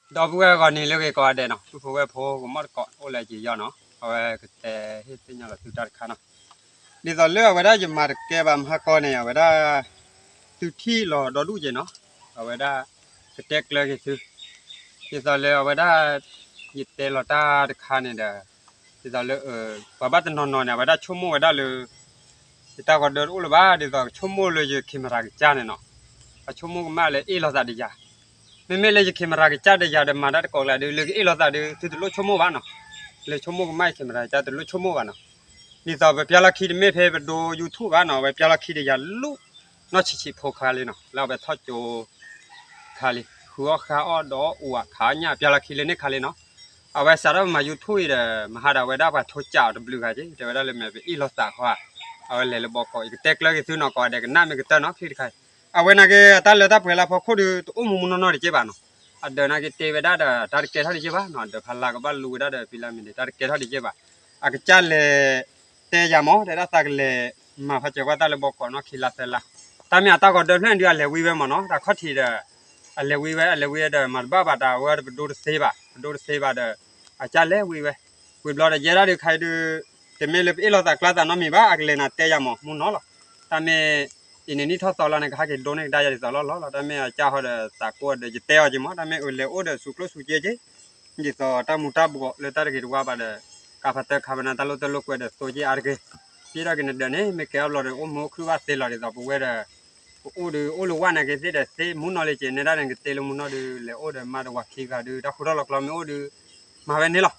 ဒီပုၢ်ဝဲၢ်ဂီၤနံၤလၢအဂ့ၤကိးဂၤဒဲးနီၤ, ပုၢ်ဖိဝဲၢ်ဖိ ကမီၣ်တကိး အိၣ်လၢက့ၤယီၤနီၤ, အဝဲကတဲဟ့ၣ်သ့ၣ်ညါလီၤသုတၢ်တခါနီၤ. ဒ်သိးလၢအဝဲဒၣ်ယမၤတကဲဘၣ်မဟါကီန့ၣ် အဝဲဒၣ် သုထံၣ်လီၤဒီဒူၣ်က့ၤနီၤ, အဝဲဒၣ် ကတဲကျၢၤက့ၤသု, ဒ်သိးလၢအဝဲဒၣ် ယတဲလီၤတၢ်တခါန့ၣ်ဒီး ဒ်သိးလၢ ပှၤဘၣ်တနီၤနီၤန့ၣ် အဝဲဒၣ်ဆိကမိၣ်ဝဲဒၣ်လၢ ယတၢ်ဂီၤဒၢတအိၣ်လၢၤဘၣ်, ဒ်သိးကဆိကမိၣ်လၢယ camera ကစၢ်န့ၣ်နီၤ, အဆိကမိၣ်ကမၣ်လၢအ့ၣ်လိာ်သးဒီးယၤ, မ့မ့ၢ်လၢယ camera ကစၢ်ဒီးယၤဒီးမၤတၢ်တကိးကျါဒီး လၢကအ့ၣ်လိာ်သးဒီး သုတလိၣ်ဆိကမိၣ်ဘၣ်နီၤ, လၢဆိကမိၣ်ကမၣ်ယ camera ကစၢ်တလိၣ်ဆိကမိၣ်ဘၣ်နီၤ, ဒ်သိးပပျါလီၢ်ခံတမ့ၢ်ဖဲပဒိ YouTube ဘၣ်နီၤ, အဝဲပျါလီၢ်ခံဒီးယၤလူၤ နီၢ်ဆံးဆံးဖိခါလံနီၤ, လၢအဝဲထီၣ်ကၠိ ခါလံ, ဃုအီၣ်ဃါအီၣ်ဒီးအိၣ်ဝဲခါညၣ်ပျါလီၢ်ခံလၢန့ၣ်ခါလံနီၤ, အဝဲစးထီၣ်မၤ YouTube အံၤဒီး မဟါဒီးအဝဲဒၣ်ပှၤထိးကးအီၤတဘျုးဂၤက့ၤ တဲဝဲဒၣ်လၢမ့ၢ်ပအ့ၣ်လိာ်သးဃီဧါ, အဝဲလဲၤလၢဘီကီး ယကတဲကျၢၤက့ၤသုနီၤ, ကိးဂၤဒဲးကနၣ်မ့ၢ်ကတၢၢ်နီၤ ချံတခါအံၤ, အဝဲနာ်က့ အတၢ်လၢတၢ်ပှဲၤလၢဖီခိၣ်ဒီး တအိၣ်မူမူနီၢ်နီၢ်တက့ၢ်ဘၣ်နီၤ, အဒၢးနာ်က့တ့ဝဲဒၣ်ဒီး တၢ်တကဲထီၣ်တက့ၢ်ဘၣ်နီၤ, အဒၢးဖးလါကဘၣ်လူဝဲဒၣ်ဒီး ဖံလါမ့ၢ်န့ၣ် တၢ်တကဲထီၣ်တက့ၢ်ဘၣ်, အကစၢ်လဲၤ တဲယၤမး တဲဒၣ်သးကလဲၤမၤဖးစၢၤကွၢ်တၢ်လၢဘီကီးနီၢ်ခံလါသၢလါ, တၢ်မ့ၢ်အတၢ်ဂီၤဒၢဖျၢၣ်န့ၣ်ဒုး အလဲၤဝံဝဲမးနီၤ, တၢ်ခီၣ်ထံးဒီး အလဲၤဝံဝဲ အလဲၤဝံဝဲဒီး မၤတဘၣ်ဘၣ်တၢ်ဝဲဒီး ပဒိတသ့ဘၣ်, ပဒိတသ့ဘၣ်ဒီး အကစၢ်လဲၤဝံဝဲ, ဝံၤဘျီဒီး ယဲဒၣ်ဒုးခါအံၤဒုး တမ့ၢ်လၢပအ့ၣ်လိာ်သးကျါသးနီတမံၤဘၣ်, အကလဲၤနၤတဲယၤမး မူနီၢ်လီၤ, တၢ်မ့ၢ် အံၤန့ၣ်နံၣ်ထီၣ်သီလါန့ၣ် ကဟဲက့ၤဒိန့ၢ်ကဒါယၤဒ်သိးလီၢ်လီၢ်လီၤ, တၢ်မ့ၢ်အကစၢ်ဟီဒီးသးကိးဒီး ယတဲအီၤက့ၤမး, တၢ်မ့ၢ်အၢ လဲၤအိၣ်ဒီးစူးကျိၣ်စူးက့က့ၤ ဒ်သိးတၢ်မူၤတၢ်ဘှီးလၢတၢ်တဂ့ၤတဝါဘၣ်ဒီး ကးဖးတၢ်ခါဘၣ်နၤ တၢ်လိၣ်တၢ်လိၣ်ကွဲဒီးသိက့ၤအါတဂ့ၤ, ပှၤဒီးက့ၤနဒၢးန့ၣ် မ့ၢ်ကဲအီၣ်ဘျီဒီး အိၣ်မူအိၣ်ခုၣ်ဘၣ်သ့လီၤ, ဒ်သိးပဝဲဒီး ပအိၣ်ဒီး အိၣ်လၢဝၢ်နာ်က့သ့ၣ်ဒီးသ့ မူနီၢ်လၢက့ၤနဲဒၣ်န့ၣ် ကတ့လၢမူနီၢ်ဒီး လဲၤအိၣ်ဒီးမါဒီးဝၤခံဂၤဒီး တၢ်ဃူထီၣ်လီၤကျီမ့ၢ်အိၣ်ဒီး မၤဝဲန့ၣ်လီၤ,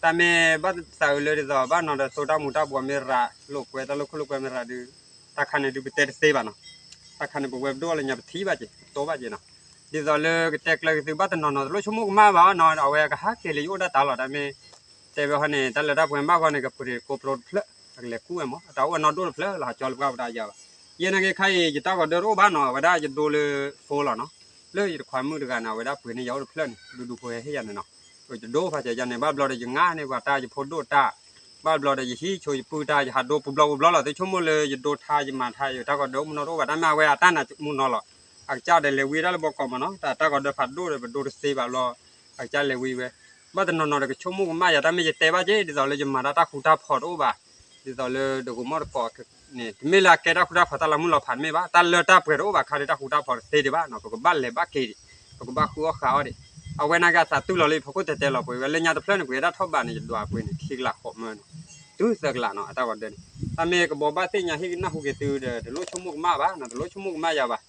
တၢ်မ့ၢ်ဘၣ်သးအၢလၢဒ်သိး ဘၣ်နီၤဒီးသိတၢ်မူၤတၢ်ဘှီးမ့ၢ်ရၤ လိာ်ကွဲတၢ်လိာ်ခိၣ်လိာ်ကွဲမ့ၢ်ရၤဒီး တၢ်ခါန့ၣ်ဒုးပတဲတသ့ဘၣ်နီၤ, တၢ်ခါန့ၣ် ပဝဲပဒိၣ်လၢညါပထံၣ်ဘၣ်က့ၤ ပတိဘၣ်က့ၤနီၤ, ဒ်သိးလၢကတဲကျၢၤက့ၤသုဘၣ်တနီၤနီၤ တလိၣ်ဆိကမိၣ်ကမၣ်ဘၣ်နီၤ, အဝဲကဟးက့ၤလၢယအိၣ်ဒၣ်တၢ်လီၤ, တၢ်မ့ၢ် တဲဝဲဟီန့ၣ် တၢ်လၢတၢ်ပှဲၤမးဂီၢ်န့ၣ် ကပှ့ၤကိးပရိတဖျၢၣ် အကလဲၤကူဝဲမး, အတၢ်အိၣ်ဝဲနီၢ်ဒိၣ်တဖျၢၣ်လီၤ, ဟးကၠီလၢပှၢ်ပတၢ်ယါဘၣ်, ယဲနာ်က့ခါအံၤ ယတၢ်ဂီၤဒၢတအိၣ်ဘၣ်နီၤ, အဝဲဒၣ်ယဒိလၢ phone လီၤနီၤ, လၢယတခွါမုၣ်တဂၤန့ၣ် အဝဲဒၣ်ပှ့ၤန့ၢ်ယၤအိၣ်တဖျၢၣ်န့ၣ် ဒူဒူဖိဟဲဟ့ၣ်ယၤန့ၣ်နီၤ, ယဒိဖးစၢၤယၤန့ၣ် ဘၣ်ဘျီဒီးယငါန့ၢ်ပှၤတၢ် ယဖိဒိၣ်တၢ်, ဘၣ်ဘျီဒီးယဟံးဆိယပုၢ်တၢ် ယဟးဒိပူၤဘျီပူၤဘျီလီၤ, သုဆိကမိၣ်လၢယဒိထါယမၤထါ ယတၢ်ဂီၤဒၢအိၣ်မူနီၢ်တအိၣ်ဘၣ်, တၢ်မ့ၢ်အဝဲအတၢ်နာ်မူနီၢ်လီၤ, အကစၢ်ဒီးလဲၤဝံဒၣ်လၢဘီကီးမးနီၤ, တၢ်တၢ်ဂီၤဒၢဖးဒိၣ်ဒီးပဒိတသ့ဘၣ်ဘျီ အကစၢ်လဲၤဝံဝဲ, ဘၣ်တနီၤနီၤဒီးကဆိကမိၣ်ကမၣ်ယၤ, တၢ်မ့ၢ်ယတဲဘၣ်က့ၤ ဒ်သိးလၢယမၤတၢ်တၢ်ဃူတၢ်ဖိးတအိၣ်ဘၣ်, ဒ်သိးလၢဒိကမီၣ်တကိးန့ၣ် တမ့ၢ်လၢအကဲတၢ်ဃူတၢ်ဖိးတၢ်လီၤမုၢ်လီၤဖးတမ့ၢ်ဘၣ်, တၢ်လၢတၢ်ပှဲၤတအိၣ်ဘၣ်ခါဒီး တၢ်ဃူတၢ်ဖိးတသ့ဒံးဘၣ်နီၤ, ပကဘၣ်လဲၤဘၣ်က့ၤဒံး, ပကဘၣ်ဃုအီၣ်ဃါအီၣ်ဒံး, အဝဲနာ်က့အသးတူၢ်လီၤလၢယဖီခိၣ်တဲတဲလီၤပှဲၤဝဲ လၢညါတဖျၢၣ်န့ၣ် ပှ့ၤဒၣ်ထီၣ်ဘးန့ၣ် ယဒွးပှ့ၤန့ၣ် ခံကလးဃိးမၢနီၤ, တုၤသၢကလးနီၤ အတၢ်ဂီၤဒၢန့ၣ်, တၢ်မ့ၢ်ကဘီဘၣ်သ့ၣ်ညါဟ့ၣ်ကနၣ်ဟူက့ၤသုဒီး တလိၣ်ဆိကမိၣ်ကမၣ်ဘၣ်နီၤ, တလိၣ်ဆိကမိၣ်ကမၣ်ယၤဘၣ်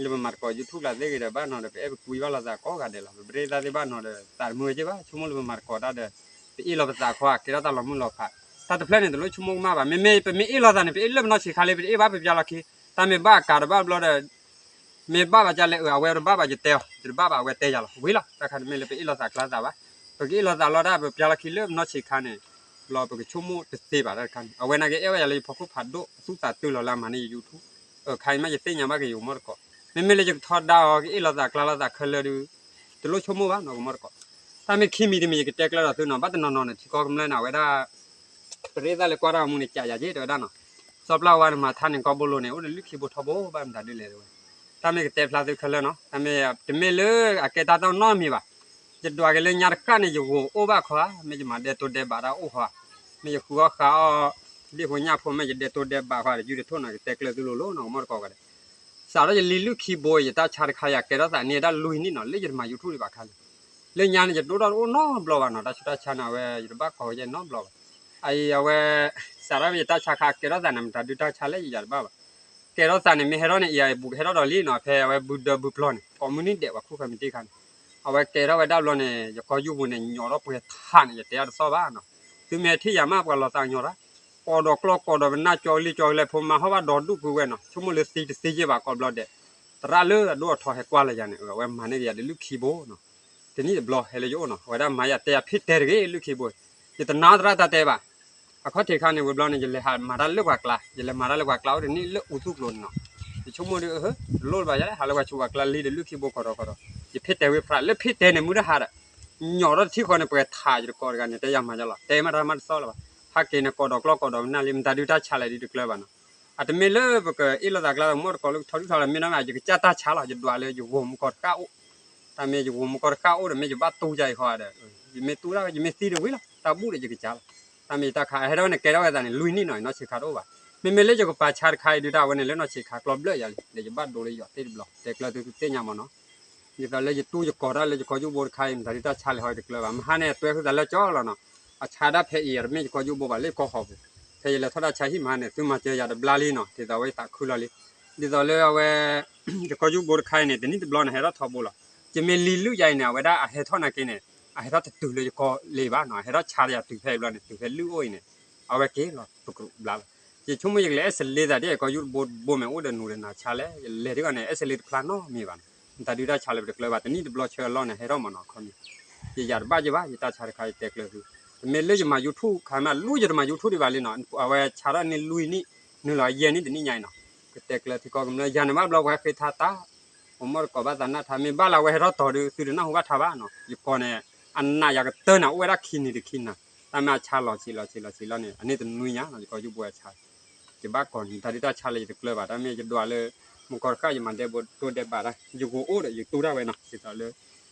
လၢပမၤတကိး YouTube လၢသ့ၣ်ဂ့ၤဒီး ဘၣ်နီၤဒီး ပအဲၣ်ပကွံဘၣ်လိာ်သးကိးဂၤဒဲးလီၤ, ပပရ့သၣ်သ့ၣ်ဘၣ်နီၤဒီး သးတမုာ်က့ဘၣ်, ဆိကမိၣ်လၢပမၤတကိးတၢ်ဒီး ပအ့ၣ်လိာ်ပသးခွါ ကဲထီၣ်တၢ်လီၤမုၢ်လီၤဖး, တၢ်တဖျၢၣ်န့ၣ် တလိၣ်ဆိကမိၣ်ကမၣ်ဘၣ်, မ့မ့ၢ်ပမ့ၢ်အ့ၣ်လိာ်သးန့ၣ် ပအ့ၣ်လၢပနီၢ်ဆံးခါလံ ပတအ့ၣ်ဘၣ်ပပျါလီၢ်ခံ, တၢ်မ့ၢ်ဘၣ်အကါတဘၣ်ဘျီဒီး မ့ၢ်ဘၣ်ဘၣ်ကလဲၣ် အဝဲတဘၣ်ဘၣ်ယတဲအီၤ ယတဘၣ်ဘၣ်အဝဲတဲယၤလီၤ, ဝံၤလီၤ, တၢ်ခါန့ၣ်မ့ၢ်လၢပအ့ၣ်လိာ်သးကျါသးဘၣ်, ပကအ့ၣ်လိာ်သးလီၤတၢ် ပပျါလီၢ်ခံလၢပနီၢ်ဆံးခါန့ၣ် ဘျီပကဆိကမိၣ်တသ့ဘၣ်တၢ်တခါန့ၣ်, အဝဲနာ်က့အဲၣ်ဝဲယၤလၢယဖီခိၣ်ဖးဒိၣ် အသူၣ်သးတုၤလီၤလၢအမၤန့ၢ်ယ YouTube, ခါအံၤမ့ၢ်ယသ့ၣ်ညါဘၣ်က့ၤယကမီၣ်တကိး, မ့မ့ၢ်လၢယကထီဒါအီၤ ကအ့ၣ်လိာ်သးကျါလိာ်သးခဲလၢာ်ဒီး တလိၣ်ဆိကမိၣ်ဘၣ်နီၤ ကမီၣ်တကိး, တၢ်မ့ၢ်ခံမံၤတမံၤ ယကတဲကျၢၤဒီးသုနီၤ, ဘၣ်တနီၤနီၤန့ၣ် ထံကီၢ်ကမျၢၢ်န့ၣ် အဝဲဒၣ် ပရ့သၣ်လၢကွၢ်တၢ်အမူန့ၣ် ကးယၤက့ၤတဲဝဲဒၣ်နီၤ, စီၤပျၢ်ဝါန့ၣ် မၤထါန့ၣ် ကီၢ်ဘိလိၤန့ၣ် အိၣ်ဒီးလုၢ်ခံဘိထီဘိ ဘၣ်မတၤဒ်လဲၣ်တဲဝဲ, တၢ်မ့ၢ်ကတဲဖျါသုခဲလၢာ်နီၤ, တၢ်မ့ၢ်တမ့ၢ်လၢအကဲတၢ်တီနီတမံၤဘၣ်, ယဒွးက့ၤလၢညါတဃၣ်န့ၣ် ယဂီၤအိၣ်ဘၣ်ခီဧါ, မ့ၢ်ယမၤဒဲတိၤဒဲးဘးတၢ်အိၣ်ခီဧါ, မ့ၢ်ယဃုအီၣ်ဃါအီၣ် ဒ့ၣ်ဖိညၣ်ဖိ မ့ၢ်ယဒဲတိၤဒဲးဘးခီဧါ, ဒီးယုၢ်တထိၣ်နီၤ ယတဲကျၢၤသုလိၤလိၤနီၤ ကမီၣ်တကိးဂၤဒဲး, စးထီၣ်ယလံလုၢ်ခံဘိ ယတၢ်ဆါတခါယၤကဲထီၣ်သးန့ၢ်ဒၣ်လွံၢ်နံၣ်နီၤ လၢယတမၤ YouTube ဒံးဘၣ်ခါလံ, လၢညါန့ၣ် ယဒိၣ်ထီၣ်တအိၣ်နီတဘျီဘၣ်နီၤ, တၢ်ဆူးတၢ်ဆါန့ၣ် အဝဲယတဘၣ်ကိးဝဲယဲနီတဘျီဘၣ်, အအံၤအဝဲ စးထီၣ်ယတၢ်ဆါခါကဲထီၣ်သးန့ၣ် မတၤဒုးတၢ်ဆါလၢယယၤတဘၣ်ဘၣ်, ကဲထီၣ်သးန့ၣ်မ့ၢ်ဟဲထီၣ်န့ၣ် အံၤအဘူးကဟဲထီၣ်ဒီးလံနီၤ, ဖဲအဝဲဘုဒၢဘုပျီန့ၣ် ကိးမုၢ်နံၤဒဲးပှၤခိၣ်ဃၢၤမ့ၢ်တ့ၢ်ခါန့ၣ်, အဝဲကဲထီၣ်ဝဲဒၣ်ဘျီန့ၣ် ယကီၢ်ယူၢ်ပူၤန့ၣ် ညီးထီၣ်ပှဲၤထးန့ၣ် ယတဲအါတသီၣ်ဘၣ်နီၤ, သုမ့ၢ်ထံၣ်ယၤမးပှၤလီၤသးညီရၣ်, ကိးဒီးကျီၢ်ကိးဒီးပနၢ်ကၠီကလံကၠီကလဲ ဖိမါဟီၣ်ဘၣ်ဒီးဒူၣ်ကွံာ်ဝဲနီၤ, ဆိကမိၣ်လၢသံတသ့ယဲၢ်ဘၣ်ကိးဘျီဒဲး, သရၣ်လၢအဒိၣ်အထီဟဲကွၢ်လၢယၤန့ၣ် အဝဲမၤန့ၢ်က့ၤယၤဒီးလုၢ်ခံဘိနီၤ, တနံၣ်တဘျီဟဲလၢယအိၣ်နီၤ, အဝဲဒၣ်မၤယၤတဲယၤဖံတဲတဂ့ၤ လုၢ်ခံဘိ, ယတနာသရၣ်တၢ်တဲဘၣ်, အခီၣ်ထံးခါန့ၣ် ဝံၤဘျီန့ၣ် ယလဲၤဟးမၤတၢ်လၢပှၤကျါ, ယလဲၤမၤတၢ်လၢပှၤကျါအိၣ်တနံၣ်လၢအူသူၣ်ကျိၤန့ၣ်နီၤ, ယဆိကမိၣ်ဒီး တလိၣ်လၢၤဘၣ်ယၤ ဟးလၢပှၤဆူးပှၤကျါလံဒီးလုၢ်ခံဘိကီးဒီးကီးဒီး, ယဖံတဲဝဲဖရၣ်လၢဖံတဲန့ၣ် မုၢ်တဟါဒီး ညီးထီၣ်တထံၣ်ဃီန့ၣ် ပှဲၤထးယတကိးတဂၤန့ၣ် တဲယၤမၤယၤလီၤ, တဲမ့ၢ်တၢ်မၤတသီၣ်လၢၤဘၣ်, ဟဲက့ၤန့ၣ်ကိးဒီးကျီၢ်ကိးဒီးပနၢ်လံ မတၤဒုးတၢ်ဆါလဲၣ်ဒုးတကျၢၤဘၣ်နီၤ, အတမ့ၢ်လၢပကအ့ၣ်လိာ်သးကျါဒီး ကမီၣ်တကိးလၢကထီဒုၣ်ထီလၢၤ မ့ၢ်နီၢ်မး ယကစၢ်တၢ်ဆါလီၤ, ယဒွးလၢယဂီၤမူကီၢ်တဃၣ်အိၣ် တၢ်မ့ၢ်ယဂိၤမူကီၢ်တဃၣ်အိၣ်ဒီး မ့ၢ်ယဘၣ်တူၢ်ယၤအံၤဃီဒီး ယမ့ၢ်တူၢ်ဒၣ်ဝဲ ယမ့ၢ်သံတဝံၤလီၤ တၢ်ဘူၣ်ဒီးယကစၢ်လီၤ. တၢ်မ့ၢ်ယတၢ်ခါ အဟဲထီၣ်ဝဲန့ၣ် ကဲထီၣ်ဝဲသးန့ၣ် လွံၢ်နံၣ်နီၤ ယနီၢ်ဆံးခါတအိၣ်ဘၣ်. မ့မ့ၢ်လၢယကပာ်ဆါတခါအံၤဒုး တၢ်ဝဲန့ၣ်လၢနီၢ်ဆံးခါကျီဘျၢၣ်ယၤလံ ဒီးယဘၣ်ဒိလၢယီၤသ့ၣ်တဘျီ တဲကျၢသုသုသ့ၣ်ညါမးနီၤ. ဒ်သိးလၢယတူၢ်ယကီၤတၢ်လၢယကီၢ်ယူၢ်ဘိတခါအံၤ မတၤဒုးတၢ်ဆါလဲၤဟီတကျၢၤဘၣ် မဟါန့ၣ် အတွဲဃုာ်သးလၢကၠီလီၤနီၤ. အဆါဒၣ်ဖဲအံၤ တမ့ၢ်ယကီၢ်ယူၢ်ဘိဘၣ် လၢယကီၢ်ဃီပူၤ ဖဲယလဲၤထီၣ်တၢ်ဆါဟံၣ်မဟါန့ၣ် သုမၤစၢၤယၤတဘျါလံနီၤ ဒ်သိးဝဲယသးခုလီၤလံ. ဒ်သိးလၢအဝဲ ယကီၢ်ယူၢ်ဘိတခါအံၤန့ၣ် တနံၣ်တဘျီန့ၣ် ဟဲထီၣ်ထီဘိလီၤ. ယမ့ၢ်လံလုၢ်ယၤအံၤန့ၣ် အဝဲဒၣ်အဟဲထီၣ်နာ်က့န့ၣ် အဟဲထီၣ်တတုၤလၢယကီၢ်လ့ၤဘၣ်နီၤ အဟဲထီၣ်ဆါယၤတုၤဖဲအံၤဘျီန့ၣ် တုၤဖဲလုၢ်အိၣ်အံၤန့ၣ် အဝဲက့ၤလီၤပကရူးဘျါလီၤ. ယဆိကမိၣ်ယကလဲၤအဲၣ်စလ့သးဒ် ယကီၢ်ယူၢ်ဘိတဘိမ့ၢ်အိၣ်ဒီးနူၤဒီးနၤဆါလဲၣ် ယလဲၤဒ်ဂီၤန့ၣ် အဲၣ်စလ့တဖျါနီတမံၤဘၣ်နီၤ. မတၤဒုးတၢ်ဆါလဲၤပတကျၢၤဘၣ် တနံၣ်တဘျီဆၢအလီၢ်န့ၣ် ဟဲထီၣ်မးနီၤ ခီမ့ၢ် ယယၤတဘၣ်ယဘၣ် ယတၢ်ဆါတခါ ယတဲကျၢၤသု တမ့ၢ်လၢယမၤ YouTube ခါမး လူယတမၤ YouTube ဒံးဘၣ်လံနီၤ အဝဲဆါထီၣ်န့ၢ်လွံၢ်နံၣ် နုာ်လီၤယဲၢ်နံၣ်တနံၣ်ညါအံၤနီၤ. ကတဲကျၢၤထံကီၢ်ကမျၢၢ် ယၤန့ၣ်ဘၣ်ဘျီပှၤဃ့ထါတၢ် ပမိၢ်တကိးဘၣ်သးနၢ်ထါ မ့ၢ်ဘၣ်လၢအဝဲဟဲထီၣ်တီၤဒုး သုတနၢ်ဟူဘၣ်ထါဘၣ်နီၤ. ယကိးန့ၣ် အနးယၤကတၢၢ်န့ၣ် အိၣ်ဝဲဒၣ်ခံနံၤတခံနၤ တၢ်မ့ၢ်အဆါလီၤဆံးလီၤဆံးလီၤဆံးလီၤန့ၣ် အန့ၣ်တနွံညါနီၤ ယကီၢ်ယူၢ်ဘိအဆါ ယဘၣ်ကိးန့ၣ် တၢ်ဒုးတၢ်ဆါလၢယတကျၢၤဘၣ် တၢ်မ့ၢ်ယဒွးလၢ မူကီၢ်တဃၣ် ယမၤဒဲးဘိတိၢ်ဒဲးဘးတၢ် ယဂိၤအိၣ်ဒီးယတူၢ်တၢ်ဝဲနီၤ ဒ်သိးလၢ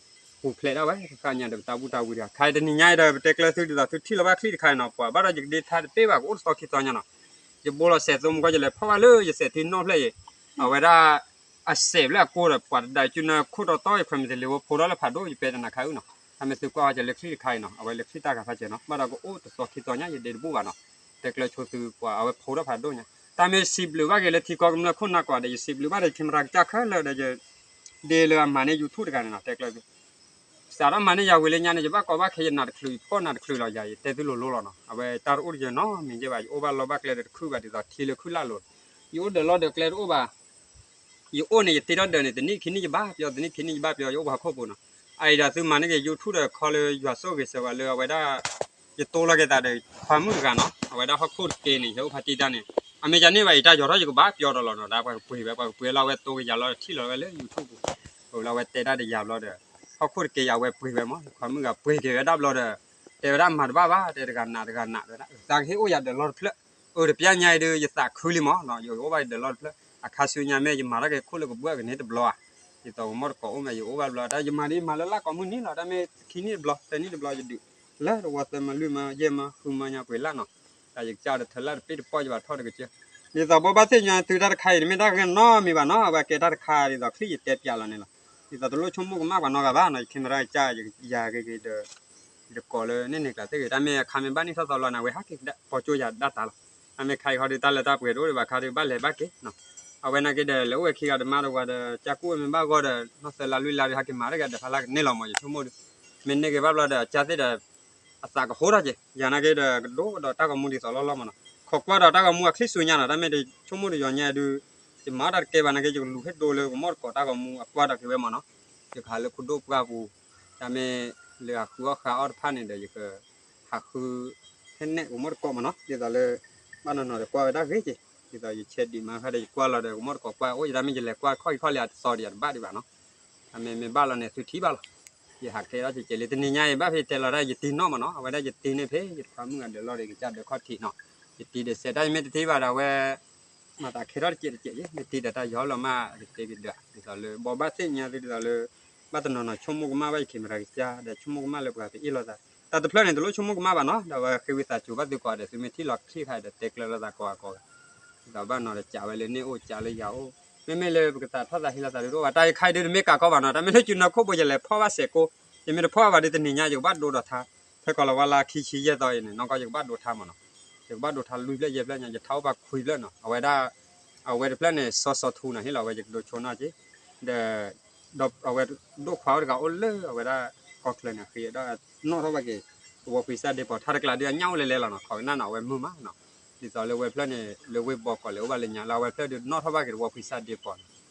ပူၤဖျဲးဒၣ်ဝဲ တဃၣ်ညါဒီးပတၢ်ဘူၣ်တၢ်ဝံၤတဂၤ ခါအံၤတနံၤညါအံၤဒီး ပတဲကျၢၤသုဒ်သိးသုထံၣ်လီၤဘၣ်ချံတခါအံၤနီၤ ပှၤဘၣ်ဒီးယကဒ့ထါတပ့ၢ်ဘၣ် ကအိၣ်တသီခံသီညါနီၤ ယဘိလီၤစဲးသိမူကီၢ် ယလဲၤဖီၣ်ဘၣ်လၢယစဲးထံနီၣ်ဖျၢၣ်အံၤ အဝဲဒၣ် အစဲးဖျၢၣ်အကိၢ်ဒီး ပှၤတဒါကုနၢခိၣ်တီတီ ယခွဲးမံၤတလ့ၤဝဲဖိထီၣ်လၢဖးဒိၣ် ယပဲတနၤခါအုၣ်နီၤ တၢ်မ့ၢ်သုကွၢ်ဝဲကဲလၢချံတခါအံၤနီၤ အဝဲလၢချံတၢ်ဂၤဖးစဲးနီၤ ဘၣ်ဒီးကအိၣ်တသီခံသီညါ ယဒ့တဘူၣ်ဘၣ်နီၤ တဲကျၢၤဆိသုပှၤ အဝဲဖိထီၣ်ဖးဒိၣ်ညါ တၢ်မ့ၢ်စံးဘျုးဘၣ်က့ၤလၢထံကီၢ်ကမျၢၢ်ခိၣ်နၢ်ကွၢ်ဒီး ယစံးဘျုးဘၣ်ဒီး camera ကစၢ်ခဲလၢာ်ဒီး ယဒ့လၢအမၤန့ၢ် YouTube တဂၤန့ၣ်နီၤ တဲကျၢၤသု စးထီၣ်မၤန့ၢ်ယၤဝံၤလၢညါန့ၣ် ယဘၣ်ကိးဘၣ်ခဲ ယနးတချုး ယဖီၣ်နးတချုးလီၤယၤ ယတဲသုလိၤလိၤလီၤနီၤ အဝဲတၢ်တအိၣ်တယၢၤနီတမံၤယဲၢ်ဘၣ် ယအိၣ်ဘၣ်လီၢ်ဘၣ်ကျဲဒီးတခုၣ်ဘၣ်ဒ်သိးထံလၢခုၣ်လၢ်လိၤ ယအိၣ်ဒၢးလီၢ်ဒၢးကျဲတအိၣ်ဘၣ် ယအိၣ်န့ၣ် ယတ့ထီၣ်ဒၢးန့ၣ် တနံၣ်ခံနံၣ်ယဘၣ်ပျီ တနံၣ်ခံနံၣ်ယဘၣ်ပျီ ယအိၣ်ပှၤဟီၣ်ခိၣ်ပူၤနီၤ အအံၤဒီးသုမၤန့ၢ်က့ၤ YouTube ဒီးခီလၢယွၤဆိၣ်ဂ့ၤစၢၤပှၤလၢအဝဲဒၣ် ယတိလီၤက့ၤသးဒီးခွါမုၣ်တဂၤနီၤ အဝဲဒၣ်ဟီၣ်ခိၣ်တက့န့ၣ် ယအိၣ်ဖးတံၢ်တၢ်န့ၣ် အမ့ၢ်ယၤန့ၢ်ဘၣ်အံၤ တၢ်ယီၤထီၣ်ယကဘၣ်ပျီဒီးလီၤနီၤ ဒီးပှၤကပှ့ၤဝဲ ပှၤကပှ့ၤလီၤဝဲတိကယၤလီၤ ထံၣ်လီၤဝဲလၢ YouTube ပူၤ ဝဲလၢအဝဲတဲတၢ်ဒီးယၤဘျီဒီး ဟီၣ်ခိၣ်တက့ယၤဝဲပှ့ၤဝဲမး ခွါမုၣ်ဂၤပှ့ၤက့ၤဝဲဒၣ်ဘျီဒီး တဲဝဲဒၣ်မၤတဘၣ်ဘၣ် တဲတဂၤနးတဂၤနး တဲဝဲဒၣ် သးကဟ့ၣ်အိၣ်ယၤဒၢးလီၢ်တဖျၢၣ် အၢ တပျၢ်ညါအံၤဒုး ယသးခုလံမးနီၤ ယအိၣ်ဘၣ်ယဒၢးလီၢ်တဖျၢၣ် အခါဆူညါမ့ၢ်ယမၤထီၣ်က့ၤခိၣ်လၢကဘှၢ်ကန့ၢ်တဘျီဧါ ဒ်သိးပမိၢ်တကိးအိၣ်မး ယအိၣ်ဘၣ်ဘျီ တၢ်ယမၤဒ်ယမၤလၢလၢကိးမုၢ်နံၤလီၤ တၢ်မ့ၢ်ခံနံၣ်တဘျီ သၢနံၣ်တဘျီယဒုး လၢတဝီသၢမၢလွံၢ်မၢယဲၢ်မၢဃုမၢညါပှ့ၤလၢ်နီၤ တၢ်ယကစၢ်ဒီးထၢလၢ်တပ့ၢ်တပီၢ်ယဘၣ်ထီၣ်တကစၢၢ် ဒ်သိးဘိဘၣ်သ့ၣ်ညါသုတၢ်တခါအံၤ တမ့ၢ်တၢ်ဂ့ၤနီတမံၤဘၣ်နီၤ အဝဲကဲတၢ်တခါဒ်သိးချံယတဲပျးလီၤန့ၣ်လီၤ ဒ်သိးတလိၣ်ဆိကမိၣ်ကမၣ်ပှၤနီတဂၤဘၣ်နီၤ ယ camera ကစၢ် ယကယၤဂ့ၤဂ့ၤဒီး ယတကိးလၢန့ၣ်န့ၣ်ကျါသ့ၣ်ဂ့ၤ တၢ်မ့ၢ်အခါမ့ၢ်ဘၣ်န့ၢ်ထီၣ်သီလီၤန့ၣ် အဝဲဟးက့ၤကဒါပိာ်ကၠိယၤဒၣ်တၢ်လီၤ တၢ်မ့ၢ်ခါအံၤဃီဒီးတၢ်လၢတၢ်ပှဲၤတအိၣ်ဒံးဘၣ်ခါဒီးဘၣ်လဲၤဘၣ်က့ၤနီၤ အဝဲနာ်က့ဒီး လဲၤအိၣ်ဝဲခံဂၤတမါတဝၤဒီး ကၢ်ကူၣ်ဝဲမ့ၢ်ဘၣ်ဂီၢ်ဒီး နီၢ်သၢလါလွံၢ်လါဒီးဟဲက့ၤမၤတဂၤဒီးဖးလၢကန့ၢ်လီၤမး ယဆိကမိၣ်ဒုး မ့ၢ်န့ၢ်က့ၤဘၣ်ဘျီဒီး ကၢ်သ့ၣ်ဒီး အသးကဟိထီၣ်က့ၤ ယၤနာ်က့ဒီး ကဒိၣ်ကဒီးတၢ်ဂီၤမူဒ်သိးလီၢ်လီၢ်မးနီၤ ခိးကွၢ်ဒီးတၢ်ဂီၤမူအချံၣ်စူညါနီၤ တၢ်မ့ၢ်တဆိကမိၣ်တယီၤညါဒုး ယမၤတၢ်တကဲဘၣ်နာ်က့ ယကလူၤဟ့ၣ်ဒိလၢကမိၢ်တကိးတၢ်ဂီၤမူအကွၢ်ဒီးက့ၤဝဲမးနီၤ ယကဟးလၢခိဒိၣ်ပှၢ်ပူၤ တၢ်မ့ၢ်လၢအဃုအီၣ်ဃုအီၣ်တဖၣ်န့ၣ်ဒီး ယက ဟးဃု ဟဲနဲၣ်ကမိၢ်တကိးမးနီၤ ဒ်သိးလၢ ဘၣ်နီၤနီၤဒီးကွၢ်ဝဲဒၣ်ဂ့ၤက့ၤ ဒ်သိးယဆဲးဒံးမးခါဒီးယကွၢ်လီၤဒီးကမိၢ်တကိးကွၢ်အိၣ်ယတၢ်မ့ၢ်ယလဲၤကွၢ်ခီၣ်အံၤခီၣ်လံအတသီဒီးယတဘၣ်ဒံးဘၣ်နီၤ တၢ်မ့ၢ်မ့ၢ်ဘၣ်လီၤန့ၣ်သုထံၣ်ဘၣ်လီၤ ယဟးကဲထီၣ်ကဲးကဲးလံ တနံၤညါအံၤဘၣ်ဖဲယတဲလီၤတၢ်ယတံၤနီၣ်မးနီၤ အဝဲဒၣ်ယတံၤန့ၣ်ဖဲယတခွါမုၣ်ဂၤဒၢးလီၢ်ဒီးကစၢ်ဒၢးခီၣ်ထံးနီၤ ယတံၤဒီးစဲးတၢ်ယမ့ၢ်တထံၣ်ဘၣ်ဒီးအဝဲ မၤသးခဲထီၣ်တကဲးတကဲးယဲ မ့ၢ်တံၤဒီးတၢ်ယီၤလီၤမး ယတဲက့ၤဒီး ဒ်သိးလၢ ဘိးဘၣ်သ့ၣ်ညါသုဒ်သိးလၢ ဘၣ်တနီၤနီၤဆိကမိၣ်ကမၣ်ဘၣ်ယ camera ကစၢ် ဒီးဆိကမိၣ်ကမၣ်လၢပှၤကအ့ၣ်လိာ်သး တၢ်တဖျၢၣ်န့ၣ် တလိၣ်ဆိကမိၣ်ကမၣ်ဘၣ်နီၤ ဒီးအဝဲဃ့ဝံသးစူၤဘၣ်သုကိးဂၤဒဲး သုမ့ၢ်ထံၣ်လီၤချံၣ်ခါဒီးတဲကျၢၤလိာ်သးကိးဂၤကိးဂၤ ဒ်သိးဘၣ်နီၤဒီးကးဝဲလၢန့ၣ်အိၣ်ကးလၢယၤအိၣ် မ့မ့ၢ်လၢပကသးထီၣ်သးဟ့လိာ်သးဒုးတအိၣ်ဘၣ် တၢ်အံၤခါအံၤဒုးတမ့ၢ်ကးကီဘၣ်နီၤ တၢ်မ့ၢ်လၢကုနၢခိၣ်ဘိယလဲၤဖီၣ်ဘၣ်စဲးကိး ယမ့ၢ်တဖီၣ်ဘၣ်ဒီးတနံၤညါ ယကဘၣ်ဒိဒီးထါ ဖဲကီးလီၤဝါလၢခံဆံယဲၢ်သီအံၤန့ၣ် နီၢ်ကီၢ်ယကဘၣ်ဒိထါမးနီၤ ယကဘၣ်ဒိထါလွံၢ်ဖျၢၣ်ယဲၢ်ဖျၢၣ်ညါ ယထါအိၣ်ပှၤခွံဖျၢၣ်နီၤ အဝဲဒၣ် အဝဲတဖျၢၣ်န့ၣ် စီစီထူနီၤ ဟ့ၣ်လီၤဝဲယကဒိဆိနီၤက့ ဒီး ဒီးအဝဲဒိၣ်ခွါအိၣ်တဂၤအိၣ်လၢအဝဲဒၣ်ကီၢ်ချၢန့ၣ် ဃ့ဒီးနီၣ်ထီၣ်ဘၣ်က့ၤ သဝီခွံစၢ်ဒ့ပီၤ ထါတကျါဒုးအညၣ်အိၣ်လဲၤလဲၤလီၤနီၤ ခိးကနၣ်နီၤ အဝဲမုာ်မးနီၤ ဒ်သိးလၢဝဲဖျၢၣ်န့ၣ် လၢဝ့ၢ်ဘီကီးလဲၤအိၣ်ဘၣ်လၢညါလၢအဝဲဖျၢၣ်ဒုးနီၣ်ထီၣ်ဘၣ်က့ၤသဝီခွံစၢ်ဒ့ပီၤနီၤ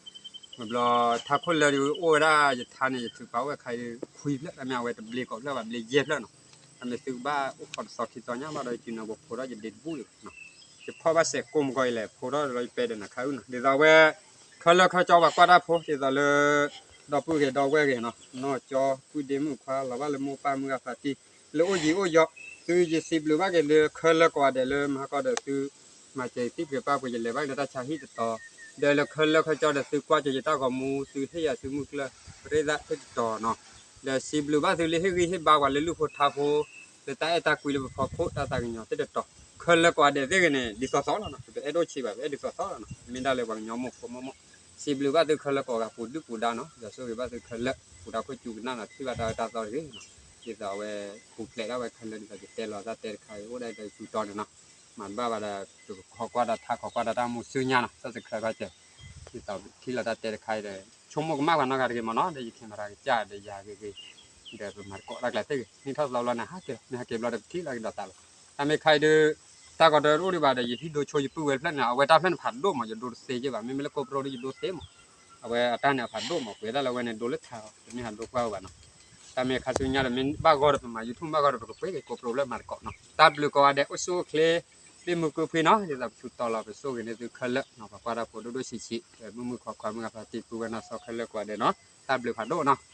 မ့ၢ်ဘျီ ထါခိၣ်လၢဒုးအိၣ်ဝဲဒၣ်ယထါန့ၣ် ယထုးပာ်အိၣ်ဝဲခါအံၤခွံဖျၢၣ် တၢ်မ့ၢ်အဝဲတဘျ့ကိးဖျၢၣ်ဘၣ် ဘျ့ယဲၢ်ဖျၢၣ်နီၤ တၢ်မ့ၢ်သုကဘၣ်အိၣ်ခိးတသီခံသီညါဘၣ်ဒီး ယစုနၢပဖိထီၣ်ယဒ့တဘူၣ်လံနီၤ ယဖီၣ်ဘၣ်စဲးကိးမုၢ်ဂီၤအံၤလဲၣ် ဖိထီၣ်လီၤယပဲဒၢးနၤခါအုၣ်နီၤ ဒ်သိးအဝဲ ခဲလၢာ်ခဲကၠီပှၤကွၢ်တၢ်ဖိ ဒ်သိးလၢ ဒီပုၢ်ဂ့ၤဒီဝဲၢ်ဂ့ၤနီၤ နီၢ်ကၠီပုၢ်ဒ့မုၣ်ခွါ လီၤဘၣ်လၢမိၢ်ပၢ်မုၢ်ဂၤဖးတံၢ် လၢအိၣ်ယံၤအိၣ်ယီၤ သုယစံးဘျုးဘၣ်က့ၤလၢခဲလၢာ်ကိးဂၤဒဲးလၢမဟါကီဒီးသု မၤစၢၤယသံၣ်ပှဲၤပၢ်ပှဲၤ ယလဲၤဘၣ်လၢတၢ်ဆါဟံၣ်တတီၤ ဒီးလၢခဲလၢာ်ခဲဆ့ဒီး သုကွၢ်က့ၤယတၢ်ဂီၤမူ သုဟ့ၣ်ယၤသုမုၢ်ကျၢၢ် ပရ့သးသ့ၣ်တတီၤနီၤ. ဒီးစံးဘျုးဘၣ်သုလၢဟ့ၣ်ဂံၢ်ဟ့ၣ်ဘါပှၤလၢလုၢ်ဖိထါဖိ လၢတၢ်အဲၣ်တၢ်ကွံလၢပဖီခိၣ်တၢ်သးကညီၤသ့ၣ်တတီၤ ခဲလၢာ်ကိးဂၤဒဲးသ့ၣ်ဂ့ၤန့ၣ် ဒ်သိးသိးလီၤနီၤ. ပအဲၣ်ဒိၣ်ဆံးဘၣ် ပအဲၣ်ဒ်သိးသိးလီၤနီၤ. မ့ၢ်ဒၣ်လၢပှၤကညီမိၢ်ဖိမိၢ်မိၢ် စံးဘျုးဘၣ်သုခဲလၢာ်ကိးဂၤ ပူၤဒုၣ်ပူၤဒါနီၤ. ဒီးဆိၣ်ဂ့ၤဘၣ်သုခဲလၢာ် ပူၤဒၣ်ခိၣ်ကၠူကနၣ်နီၤ ထံၣ်ဘၣ်တၢ်အၢတၢ်သီတဂ့ၤနီၤ. ဒ်သိးအဝဲ ပူၤဖျဲးဒၣ်ဝဲခဲလၢာ် ဒ်သိးယတဲလီၤတၢ်တဲတခါအံၤ အိၣ်ဒၣ်ဒီးဆူတီန့ၣ်နီၤ. မၤတဘၣ်ဘၣ်ဒီး ပခိးကွၢ်ဒီးထါ ခိးကွၢ်ဒီးတၢ်မူဆူညါနီၤ တၢ်စခါခီကဲး ဒ်သိးပထံၣ်လီၤတၢ်တဲတခါအံၤဒီး ဆိကမိၣ်ကမၣ်ပှၤနီတဂၤတဂ့ၤမ့ၢ်နီၤ. ဒီးယ camera ကစၢ်ဒီးယၤဂ့ၤဂ့ၤ ဒီးပမၤသကိးတၢ်ကျဲသ့ၣ်ဂ့ၤ နံၣ်ထီၣ်သီဘျီန့ၣ် ဟးက့ၤလီၤ မ့ၢ်ဟးက့ၤဘျီဒီး ပထံၣ်လီၤကဒီးသးလီၤ. တၢ်မ့ၢ်ခါအံၤဒီး တၢ်ကီတၢ်အိၣ်ဒံးဘၣ်ဒီး ယဟံၣ်ဒိဆိယပုၢ်ဝဲၢ်တဖျၢၣ်န့ၣ် အဝဲတၢ်ဖျၢၣ်န့ၣ်ဖးဒိၣ်မး ယဒိတသ့က့ဘၣ်. မ့မ့ၢ်လၢကိးပရိဒ်ယဒိသ့မး အဝဲအတၢ်န့ၣ်အဖးဒိၣ်မး ပှဲၤဒၣ်လၢအဝဲန့ၣ် ဒိလၢထါအီၤ တမ့ၢ်ဟးဒိကွၢ်အီၤဘၣ်နီၤ. တၢ်မ့ၢ်ခါဆူညါဒီး မ့ၢ်ဘၣ်ဂီၢ်ဒီး ပမၤ YouTube ဘၣ်ဂီၢ်ဒီး ပကပှ့ၤက့ၤကိးပရိလၢမၤသကိးနီၤ. တၢ်ဘျုးကိးဂၤဒဲး အိၣ်ဆူၣ်အိၣ်ချ့ သ့ၣ်မုၢ်ကုၢ်ဖှံနီၤ. ဒ်သိးပထူးတီၤလီၤ ပဆိၣ်ဂ့ၤန့ၢ်သုခဲလၢာ်နီၤ. ပှၤကွၢ်တၢ်ဖိဒိၣ်ဒိၣ်ဆံးဆံး ဒီးမုၢ်မုၢ်ခွါခွါ မုၢ်ဂၤဖါတံၢ် ပုၢ်ဝဲၢ်နီၢ်သီခဲလၢာ်ကိးဂၤဒဲးနီၤ. တၢ်ဘျုးဖးဒိၣ်နီၤ.